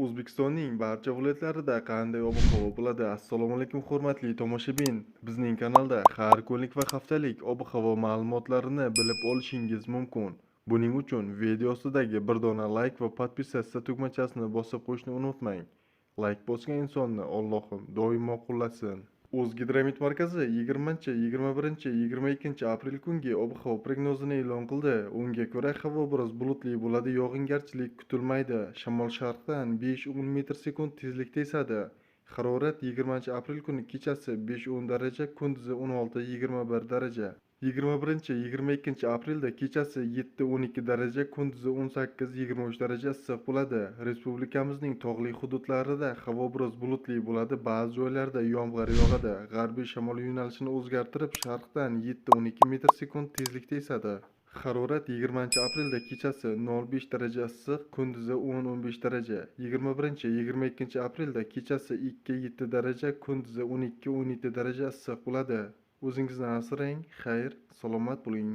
O'zbekistonning barcha viloyatlarida qanday ob-havo bo'ladi? Assalomu alaykum, hurmatli tomoshabin. Bizning kanalda har kunlik va haftalik ob-havo ma'lumotlarini bilib olishingiz mumkin. Buning uchun video ostidagi bir dona like va podpisatsiya tugmachasini bosib qo'yishni unutmang. Like bosgan insonni Allohim doimo qo'llasin. O'zgidromet markazi 20, 21, 22 aprel kungi ob-havo prognozini e'lon qildi. Unga ko'ra, havo biroz bulutli bo'ladi, yog'ingarchilik kutilmaydi. Shamol sharqdan 5-10 metr sekund tezlikda esadi. Harorat 20 aprel kuni kechasi 5-10 daraja, kunduzi 16-21 daraja. 21, 22 aprelda kechasi 7-12 daraja, kunduzi 18-23 daraja issiq bo'ladi. Respublikamizning tog'li hududlarida havo biroz bulutli bo'ladi, ba'zi joylarda yomg'ir yog'adi. G'arbiy shamol yo'nalishini o'zgartirib, sharqdan 7-12 metr sekund tezlikda esadi. Harorat 20 aprelda kechasi 0,5 daraja issiq, kunduzi 10-15 daraja. 21, 22 aprelda kechasi 2-7 daraja, kunduzi 12-17 daraja issiq bo'ladi. O'zingizni asrang, xayr, salomat bo'ling.